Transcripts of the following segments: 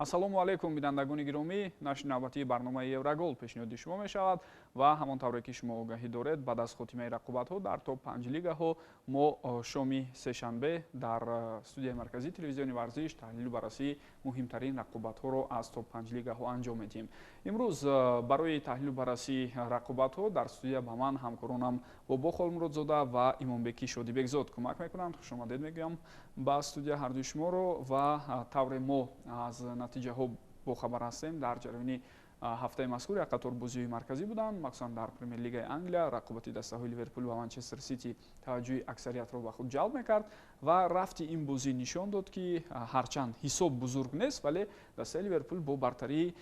Ассалому алайкум, бинандагони гиромӣ. Нашри навбатии барномаи Еврогол пешниҳоди шумо мешавад ва ҳамон тавре ки шумо огаҳӣ доред, баъд аз хотимаи рақобатҳо дар топ панҷ лигаҳо мо шоми сешанбе дар студияи марказии телевизиони варзиш таҳлилу баррасии муҳимтарин рақобатҳоро аз топ панҷ лигаҳо анҷом медиҳем. Имрӯз барои таҳлилу баррасии рақобатҳо дар студия ба ман ҳамкоронам Бобо Холмуродзода ва Имомбеки Шодибекзод кӯмак мекунанд. Хушомадед мегӯям ба студия ҳардуи шуморо. Ва тавре мо аз натиҷаҳо бохабар ҳастем, дар ҷараёни ҳафтаи мазкур як қатор бозиҳои марказӣ буданд. Махсусан дар Премер-лигаи Англия рақобати дастаҳои Ливерпул ва Манчестер Сити таваҷҷӯҳи аксариятро ба худ ҷалб мекард ва рафти ин бозӣ нишон дод, ки ҳарчанд ҳисоб бузург нест, вале дастаи Ливерпул бо бартарии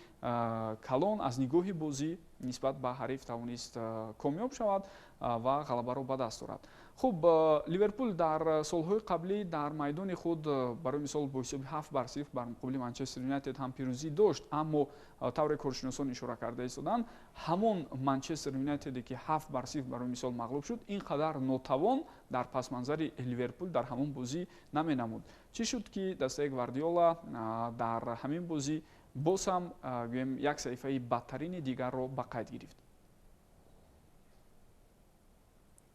калон аз нигоҳи бозӣ нисбат ба ҳариф тавонист комёб шавад ва ғалабаро ба даст орад. Хуб, Ливерпул дар солҳои қаблӣ дар майдони худ, барои мисол, бо ҳисоби 7-0 бар муқобили Манчестер Юнайтед ҳам пирӯзӣ дошт, аммо тавре коршиносон ишора карда истоданд, ҳамон Манчестер Юнайтеде ки 7-0 барои мисол мағлуб шуд, ин қадар нотавон дар пасманзари Ливерпул дар ҳамон бозӣ наменамуд. Чӣ шуд, ки дастаи Гвардиола дар ҳамин бозӣ боз ҳам, гӯем, як саҳифаи бадтарини дигарро ба қайд гирифт?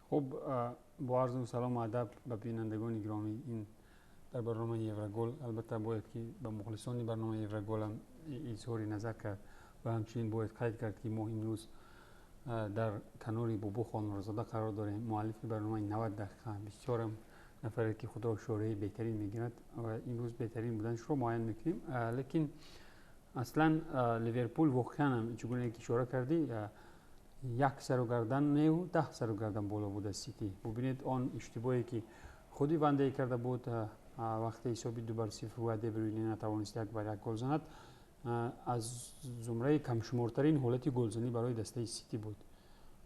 Хуб, бо арзу салому адаб ба бинандагони гиромӣ ин дар барномаи Еврогол. Албатта, бояд ки ба мухлисони барномаи Евроголам изҳори назар кард ва ҳамчунин бояд қайд кард, ки мо имрӯз дар канори Бобо Холмуродзода қарор дорем, муаллифи барномаи 90 дақиқа, бисёрам нафаре ки худро шореҳи беҳтарин мегирад ва имрӯз беҳтарин буданашро муайян мекунем. Лекин аслан Ливерпул воқеан, чугуне ки ишора кардӣ, як сару гардан неу 10 сару гардан боло буд аз Сити. Бубинед, он иштибоҳе ки худи Ван Дейк карда буд, вақте ҳисоби 2-0 ва Дебрюйне натавонист 1-1 гол занад, аз зумраи камшумортарин ҳолати голзанӣ барои дастаи Сити буд.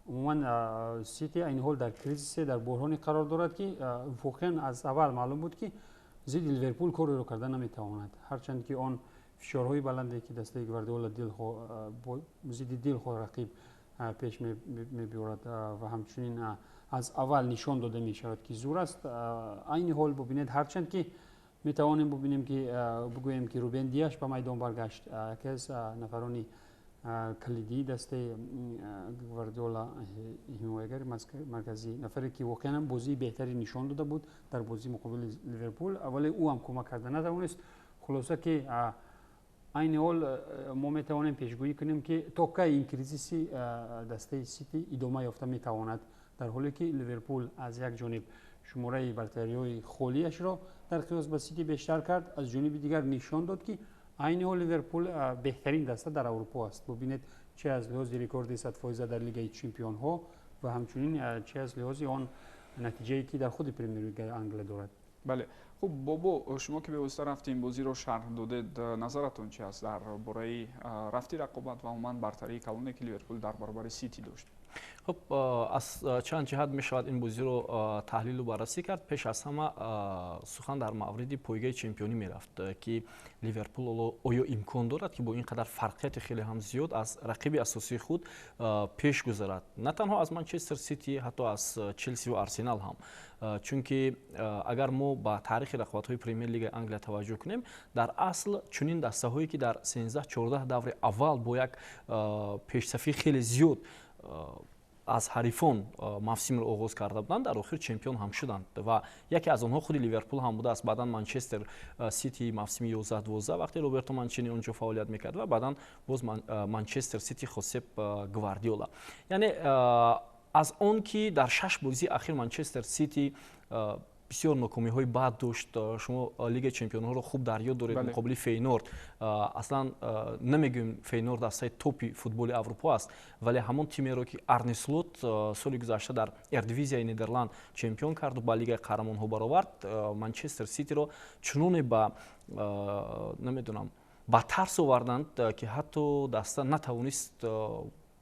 Умуман, Сити айни ҳол дар кризисе, дар буҳроне қарор дорад, ки воқеан аз аввал маълум буд, ки зидди Ливерпул кореро карда наметавонад, ҳарчанд ки он фишорҳои баланде ки дастаи Гвардиола зидди дилхоҳ рақиб пеш мебиёрад ва ҳамчунин аз аввал нишон дода мешавад, ки зур аст. Айни ҳол бубинед, ҳарчанд ки метавонем бубинем, ки бигӯем, ки Рубен Диаш ба майдон баргашт, яке аз нафарони калидии дастаи Гвардиола, ҳимоягари марказӣ, нафаре ки воқеан бозии беҳтаре нишон дода буд дар бозии муқобили Ливерпул, вале ӯ ҳам кӯмак карда натавонист. Хулоса ки айни ҳол мо метавонем пешгӯӣ кунем, ки то кай ин кризиси дастаи Сити идома ёфта метавонад, дар ҳоле ки Ливерпул аз як ҷониб шумораи бартариҳои холиашро дар қиёс ба Сити бештар кард, аз ҷониби дигар нишон дод, ки айни ҳол Ливерпул беҳтарин даста дар Аврупо аст. Бубинед, че аз лиҳози рекорди садфоиза дар Лигаи чемпионҳо ва ҳамчунин че аз лиҳози он натиҷае, ки дар худи Премер-лигаи Англия дорад. Бале, хуб, Бобо, шумо ки бевосита рафти ин бозиро шарҳ додед, назаратон чи аст дар бораи рафти рақобат ва умуман бартарии калоне, ки Ливерпул дар баробари Сити дошт? Хуб, аз чанд ҷиҳат мешавад ин бозиро таҳлилу баррасӣ кард. Пеш аз ҳама сухан дар мавриди пойгаи чемпионӣ мерафт, ки Ливерпул оё имкон дорад, ки бо ин қадар фарқияти хеле ҳам зиёд аз рақиби асосии худ пеш гузарад, на танҳо аз Манчестер Сити, ҳатто аз Челсиву Арсенал ҳам. Чунки агар мо ба таърихи рақобатҳои Премер-лигаи Англия таваҷҷӯҳ кунем, дар асл чунин дастаҳое, ки дар 13-14 даври аввал бо як пешсафӣ хеле зиёд аз ҳарифон мавсимро оғоз карда буданд, дар охир чемпион ҳам шуданд ва яке аз онҳо худи Ливерпул ҳам будааст. Баъдан Манчестер Сити мавсими 11-12, вақте Роберто Манчини он ҷо фаъолият мекард, ва баъдан боз Манчестер Сити Хосеп Гвардиола. Яъне аз он ки дар шаш бозии ахир Манчестер Сити бисёр нокомиҳои бад дошт, шумо Лигаи чемпионҳоро хуб дар ёд доред, муқобили Фейнорд. Аслан намегӯем, Фейнорд дастаи топи футболи Аврупо аст, вале ҳамон тимеро, ки Арне Слот соли гузашта дар Эрдивизияи Нидерланд чемпион карду ба Лигаи қаҳрамонҳо баровард, Манчестер Ситиро чуноне ба, намедонам, ба тарс оварданд, ки ҳатто даста натавонист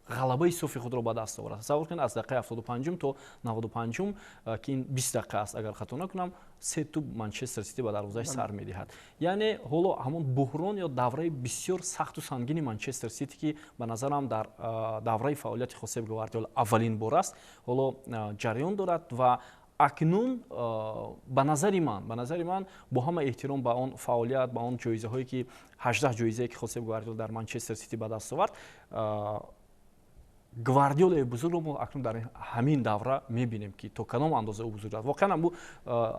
ғалабаи софи худро ба даст овард. Тасаввур кунед, аз дақиқаи 75-ум то 95-ум, ки ин 20 дақиқа аст, агар хато накунам, се тӯб Манчестер Сити ба дарвозааш сар медиҳад. Яъне ҳоло ҳамон буҳрон ё давраи бисёр сахту сангини Манчестер Сити, ки ба назарам дар давраи фаъолияти Хосеп Гвардиола аввалин бор аст, ҳоло ҷараён дорад ва Акнун ба назари ман бо ҳама эҳтиром ба он фаъолият, ба он ҷоизаҳое ки 18 ҷоизае ки Хосеп Гвардиола дар Манчестер Сити ба даст овард, Гвардиолаи бузургро мо акнун дар ҳамин давра мебинем, ки то кадом андоза ӯ бузург аст. Воқеан ҳам ӯ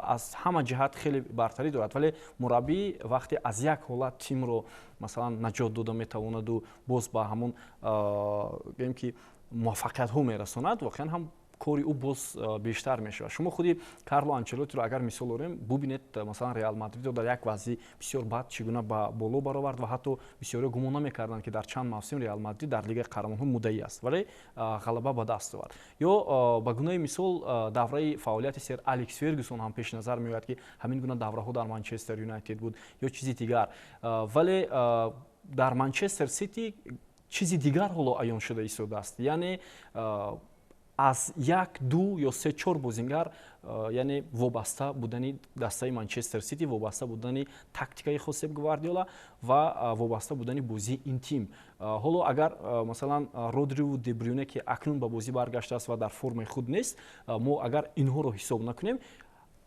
аз ҳама ҷиҳат хеле бартарӣ дорад, вале мураббӣ вақте аз як ҳолат тимро масалан наҷот дода метавонаду боз ба ҳамон гӯем ки муваффақиятҳо мерасонад, воқеан ҳам кори ӯ боз бештар мешавад. Шумо худи Карло Анчелотиро агар мисол орем, бубинед, масалан Реал Мадридро дар як вазъи бисёр бад чӣ гуна ба боло баровард ва ҳатто бисёриҳо гумон намекарданд, ки дар чанд мавсим Реал Мадрид дар Лигаи қаҳрамонҳо муддаӣ аст, вале ғалаба ба даст овард. Ё ба гунаи мисол давраи фаъолияти сер Алекс Фергюсон ҳам пеши назар меояд, ки ҳамин гуна давраҳо дар Манчестер Юнайтед буд ё чизи дигар. Вале дар Манчестер Сити чизи дигар ҳоло аён шуда истодааст, яъне аз як, ду ё се, чор бозингар, яъне вобаста будани дастаи Манчестер Сити, вобаста будани тактикаи Хосеп Гвардиола ва вобаста будани бозии ин тим. Ҳоло агар масалан Родриву Дебрюне, ки акнун ба бозӣ баргаштааст ва дар формаи худ нест, мо агар инҳоро ҳисоб накунем,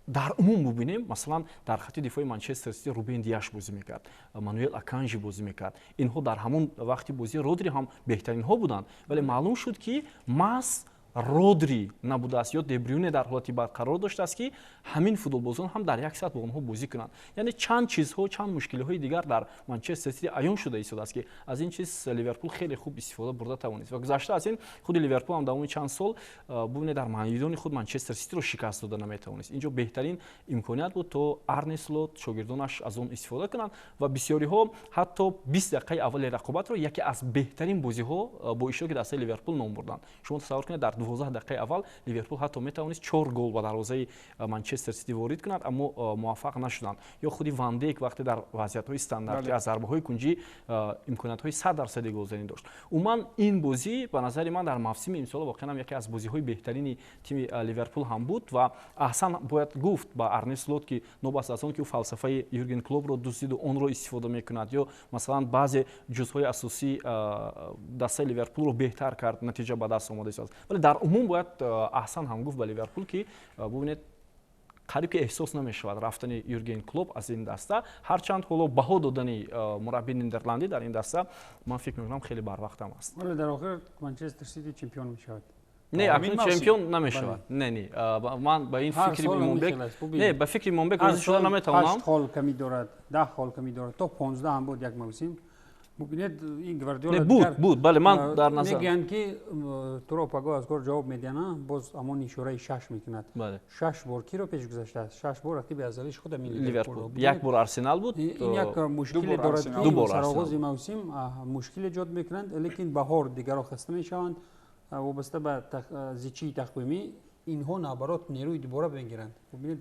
дар умум бубинем, масалан дар хати дифои Манчестер Сити Рубен Диаш бозӣ мекард, Мануэл Аканжи бозӣ мекард. Инҳо дар ҳамон вақти бозии Родри ҳам беҳтаринҳо буданд, вале маълум шуд, ки маҳз Родри набудааст ё Дебрюне дар ҳолати барқарор доштааст, ки ҳамин футболбозон ҳам дар як сатҳ бо онҳо бозӣ кунанд. Яъне чанд чизҳо, чанд мушкилиҳои дигар дар Манчестер Сити аён шуда истодааст, ки аз ин чиз Ливерпул хеле хуб истифода бурда тавонист. Ва гузашта аз ин худи Ливерпул ҳам давоми чанд сол, бубинед, дар майдони худ Манчестер Ситиро шикаст дода наметавонист. Инҷо беҳтарин имконият буд, то Арне Слот, шогирдонаш аз он истифода кунанд ва бисёриҳо ҳатто 20 дақиқаи аввали рақобатро яке аз беҳтарин бозиҳо бо иштироки дастаи Ливерпул ном бурданд. Шумо тасаввур кунед, дар 12 дақиқаи аввал Ливерпул ҳатто метавонист 4 гол ба дарвозаи Манчестер Сити ворид кунад, аммо муваффақ нашуданд. Ё худи Ван Дейк вақте дар вазъиятҳои стандартӣ аз зарбаҳои кунҷӣ имкониятҳои 100% голзанӣ дошт. Умуман ин бозӣ ба назари ман дар мавсими имсола воқеан ҳам яке аз бозиҳои беҳтарини тими Ливерпул ҳам буд ва аҳсан бояд гуфт ба Арне Слот, ки нобаста аз он ки ӯ фалсафаи Юрген Клопро дуздиду онро истифода мекунад ё масалан баъзе ҷузъҳои асосии дастаи Ливерпулро беҳтар кард, натиҷа ба даст омада истодааст. Вале дар умум бояд аҳсан ҳам гуфт ба Ливерпул, ки бубинед, қариб ки эҳсос намешавад рафтани Юрген Клоп аз ин даста. Ҳарчанд ҳоло баҳо додани мураббии нидерландӣ дар ин даста, ман фикр мекунам, хеле барвақтам аст. Вале дар охир Манчестер Сити чемпион мешавад. Не, акнун чемпион намешавад. Не, ман ба ин фикри Имонбек, не, ба фикри Имонбек розӣ шуда наметавонам. 8 хол камӣ дорад, 10 хол камӣ дорад, то 15 ҳам буд як мавсим. Бубинед, ин Гвардиола буд, бале, ман дар назар мегӯянд, ки туро паго аз кор ҷавоб медиҳанд, боз ҳамон ишораи шаш мекунад. Шаш бор киро пеш гузаштааст? Шаш бор рақиби азалиш худ ҳамин Ливерпул. Як бор Арсенал буд. Ин як мушкиле дорад, ки сароғози мавсим мушкил эҷод мекунанд, лекин баҳор дигарро хаста мешаванд. Вобаста ба зичии тақвимӣ инҳо наоборот нерӯи дубора мегиранд. Бубинед,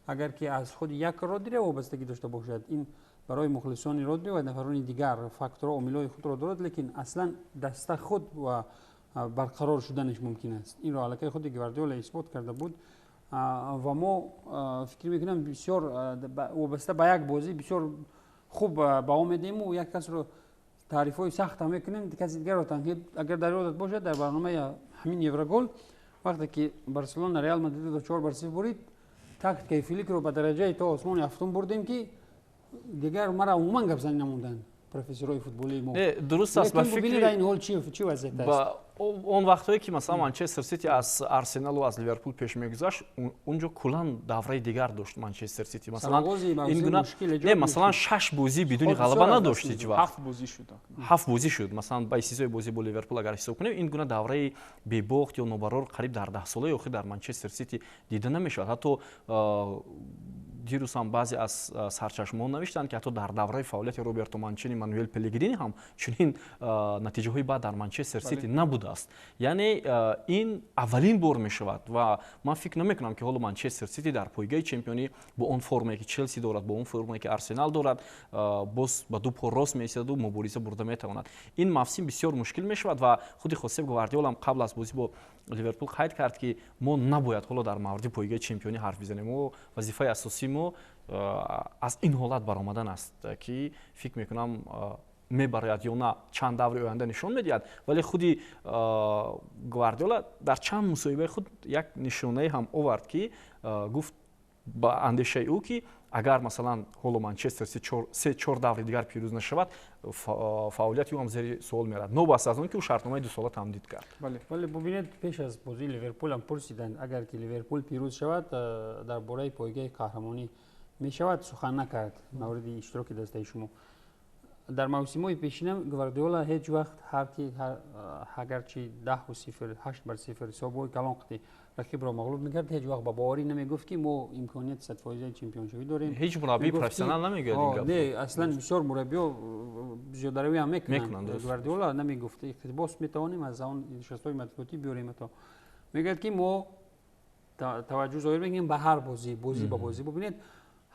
агар ки аз худи як Родри вобастагӣ дошта бошад, ин барои мухлисони Родри ва нафарони дигар факторҳо, омилҳои худро дорад, лекин аслан даста худ ва барқарор шуданаш мумкин аст. Инро аллакай худи Гвардиола исбот карда буд ва мо фикр мекунам, бисёр вобаста ба як бозӣ бисёр хуб баҳо медиҳему як касро таърифҳои сахт ҳам мекунем, каси дигарро танқид. Агар дар ёдат бошад, дар барномаи ҳамин Еврогол, вақте ки Барселона Реал Мадридро 4-0 бурид, тактикаи Фликро ба дараҷаи то осмони ҳафтум бурдем, ки дигар мара умуман гапзанӣ намонданд профессорҳои футболии мо. Дуруст аст, ба фикри ин ҳол чӣ вазъият аст? Он вақтҳое ки масалан Манчестер Сити аз Арсеналу аз Ливерпул пеш мегузашт, унҷо куллан давраи дигар дошт Манчестер Сити. Масалан, ин гуна не, масалан шаш бозӣ бидуни ғалаба надошт ҳеҷ вақт. Ҳафт бозӣ шуд. Ҳафт бозӣ шуд. Масалан, ба истиснои бозӣ бо Ливерпул агар ҳисоб кунем, ин гуна давраи бебохт ё нобарор қариб дар даҳсолаи охир дар Манчестер Сити дида намешавад. Ҳатто дирӯз ҳам баъзе аз сарчашмаҳо навиштанд, ки ҳатто дар давраи фаъолияти Роберто Манчини, Мануэл Пеллегрини ҳам чунин натиҷаҳои бад дар Манчестер Сити набудааст. Яъне ин аввалин бор мешавад ва ман фикр намекунам, ки ҳоло Манчестер Сити дар пойгаи чемпионӣ бо он формае, ки Челси дорад, бо он формае, ки Арсенал дорад, боз ба ду по рост меистаду мубориза бурда метавонад. Ин мавсим бисёр мушкил мешавад ва худи Хосеп Гвардиола ҳам қабл аз бозӣ бо Ливерпул қайд кард, ки мо набояд ҳоло дар мавриди пойгаи чемпионӣ ҳарф бизанем, мо вазифаи асосии мо аз ин ҳолат баромадан аст, ки фикр мекунам. мебарояд ё на, чанд даври оянда нишон медиҳад. Вале худи Гвардиола дар чанд мусоҳибаи худ як нишонае ҳам овард, ки гуфт ба андешаи ӯ, ки агар масалан ҳоло Манчестер се-чор даври дигар пирӯз нашавад, фаъолияти ӯ ҳам зери суол меравад, новобаста аз он ки ӯ шартномаи дусола тамдид кард. Вале бубинед, пеш аз бозии Ливерпул ҳам пурсиданд, агар ки Ливерпул пирӯз шавад, дар бораи пойгоҳи қаҳрамонӣ мешавад сухан накард мавриди иштироки дастаи шумо. Дар мавсимҳои пешина Гвардиола ҳеҷ вақт агарчи 10-0, 8-0 ҳисобҳои калон қити рақибро мағлуб мекард, ҳеҷ вақт ба боварӣ намегуфт, ки мо имконияти 100-фоизаи чемпионшавӣ дорем. Ҳеҷ мураббии профессионал намегӯяд ин гапро. Не, аслан бисёр мураббиҳо зиёдаравӣ ҳам мекунанд. Гвардиола намегуфт. Иқтибос метавонем аз он нишастҳои матбуотӣ биёрем. Ато мегӯяд, ки мо таваҷҷӯҳ зоҳир мекунем ба ҳар бозӣ, бозӣ ба бозӣ. Бубинед,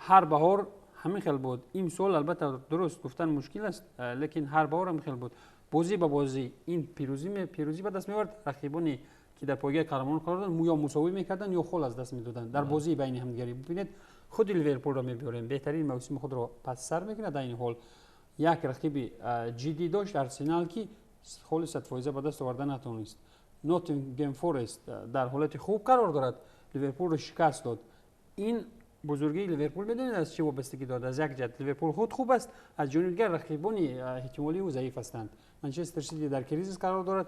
ҳар баҳор ҳамин хел буд. Имсол албатта дуруст гуфтан мушкил аст, лекин ҳар баҳор ҳамин хел буд. Бозӣ ба бозӣ ин пирӯзӣ ба даст меовард. Рақибоне ки дар пойгоҳи қаҳрамонон қарор доранд, ё мусовӣ мекарданд, ё хол аз даст медоданд дар бозии байни ҳамдигарӣ. Бубинед, худи Ливерпулро мебиёрем, беҳтарин мавсими худро пас сар мекунад. Айни ҳол як рақиби ҷиддӣ дошт, Арсенал, ки холи 100-фоиза ба даст оварда натавонист. Ноттингем Форест дар ҳолати хуб қарор дорад, Ливерпулро шикаст дод. Ин бузургии Ливерпул медонед аз чӣ вобастагӣ дорад? Аз як ҷиҳат Ливерпул худ хуб аст, аз ҷониби дигар рақибони эҳтимолии ӯ заиф ҳастанд. Манчестер Сити дар кризис қарор дорад,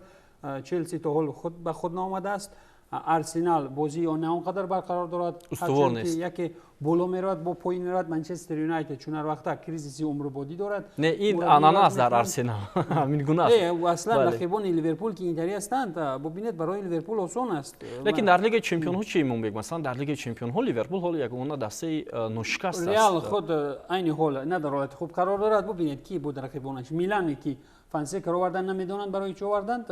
Челси то ҳол худ ба худ наомадааст, Арсенал бозии он на он қадар барқарор дорад, устувор нест, яке боло меравад, бо поин меравад. Манчестер Юнайтед чун ҳар вақта кризиси умрубодӣ дорад. Не, ин анъана аст дар Арсенал, ҳамин гуна аст. Не, аслан рақибони Ливерпул ки интари ҳастанд, бубинед, барои Ливерпул осон аст. Лекин дар Лигаи чемпионҳо чӣ, Имомбек? Масалан, дар Лигаи чемпионҳо Ливерпул ҳоло ягона дастаи ношикаст аст. Реал худ айни ҳол на дар ҳолати хуб қарор дорад. Бубинед, ки буд рақибонаш? Милане, ки Фонсекаро овардан, намедонанд барои чӣ оварданд.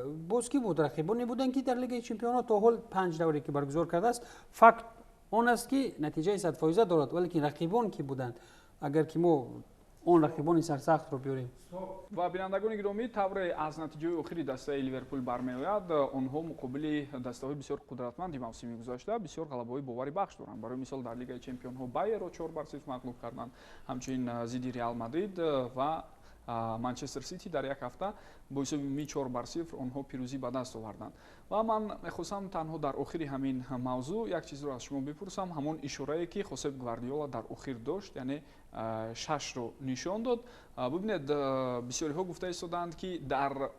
Боз ки буд? Рақибоне буданд, ки дар Лигаи чемпионҳо то ҳол панҷ давре ки баргузор кардааст, факт он аст, ки натиҷаи 100-фоиза дорад, валекин рақибон ки буданд, агар ки мо он рақибони сарсахтро биёрем. Ва бинандагони гиромӣ, тавре аз натиҷаи охири дастаи Ливерпул бармеояд, онҳо муқобили дастаҳои бисёр қудратманди мавсими гузашта бисёр ғалабаҳои боварӣ бахш доранд. Барои мисол, дар Лигаи чемпионҳо Байерро 4-0 мағлуб карданд, ҳамчунин зидди Реал Мадрид ва Манчестер Сити дар як ҳафта бо ҳисоби умумии 4-0 онҳо пирӯзӣ ба даст оварданд. Ва ман мехостам танҳо дар охири ҳамин мавзӯъ як чизро аз шумо бипурсам. Ҳамон ишорае, ки Хосеп Гвардиола дар охир дошт, яъне шашро нишон дод. Бубинед, бисёриҳо гуфта истодаанд, ки дар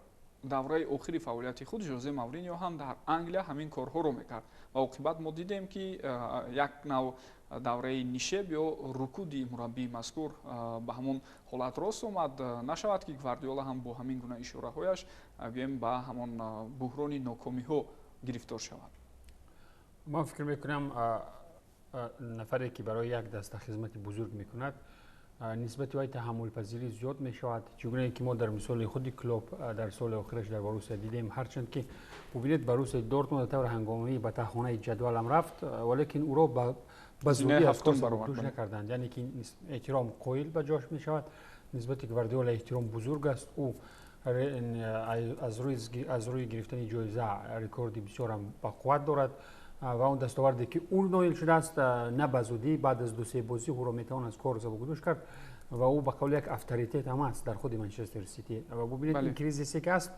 давраи охири фаъолияти худ Жозе Мавринио ҳам дар Англия ҳамин корҳоро мекард ва оқибат мо дидем, ки як нав давраи нишеб ё рукуди мураббии мазкур ба ҳамон ҳолат рост омад. Нашавад, ки Гвардиола ҳам бо ҳамин гуна ишораҳояш, гӯем, ба ҳамон буҳрони нокомиҳо гирифтор шавад? Ман фикр мекунам, нафаре ки барои як даста хизмати бузург мекунад, нисбати вай таҳаммулпазирӣ зиёд мешавад, чигунае ки мо дар мисоли худи Клоп дар соли охираш дар Боруссия дидем. Ҳарчанд ки бубинед, Боруссия Дортмунд таври ҳангомавӣ ба таҳхонаи ҷадвалам рафт, валекин ӯро ба зудӣ аз кор сабукдӯш накарданд, яъне ки эҳтиром қоил ба ҷош мешавад. Нисбати Гвардиола эҳтиром бузург аст. Ӯ аз рӯи гирифтани ҷоиза рекорди бисёрам бақувват дорад ва он дастоварде, ки ӯ ноил шудааст, на ба зудӣ, баъд аз ду-се бозӣ ӯро метавон аз кор сабукдӯш кард ва ӯ ба қавли як авторитет ҳам аст дар худи Манчестер Сити. Ва бубинед, ин кризисе ки аст,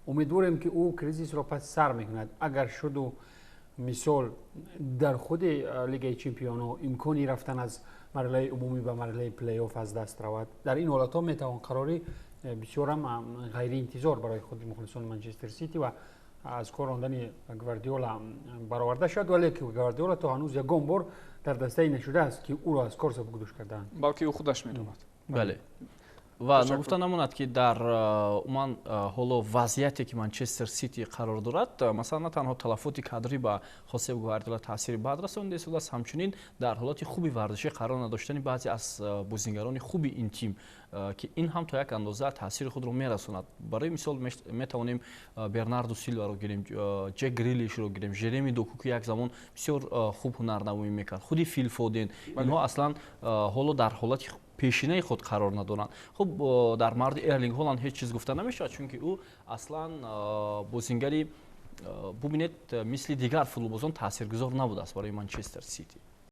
умедворем, ки ӯ кризисро пас сар мекунад. Агар шуду мисол дар худи Лигаи чемпионҳо имкони рафтан аз марҳилаи умумӣ ба марҳилаи плей-офф аз даст равад, дар ин ҳолатҳо метавон қарори бисёрам ғайриинтизор барои худи мухлисони Манчестер Сити ва аз кор рондани Гвардиола бароварда шуд. Вале ки Гвардиола то ҳанӯз ягон бор дар дастае нашудааст, ки ӯро аз кор сабукдӯш кардаанд. Балки ӯ худаш медонад. Бале, ва нагуфта намонад, ки дар умуман ҳоло вазъияте, ки Манчестер Сити қарор дорад, масалан, на танҳо талафоти кадрӣ ба Хосеп Гвардиола таъсири бад расонда истодааст, ҳамчунин дар ҳолати хуби варзишӣ қарор надоштани баъзе аз бозингарони хуби ин тим, ки ин ҳам то як андоза таъсири худро мерасонад. Барои мисол, метавонем Бернардо Силваро гирем, Ҷек Грилишро гирем, Жереми Доку, ки як замон бисёр хуб ҳунарнамоӣ мекард, худи Фил Фоден. Инҳо аслан ҳоло дар ҳолати пешинаи худ қарор надоранд. Хуб, дар мавриди Эрлинг Ҳоланд ҳеҷ чиз гуфта намешавад, чунки ӯ аслан бозингари, бубинед, мисли дигар футболбозон таъсиргузор набудааст барои Манчестер Сити.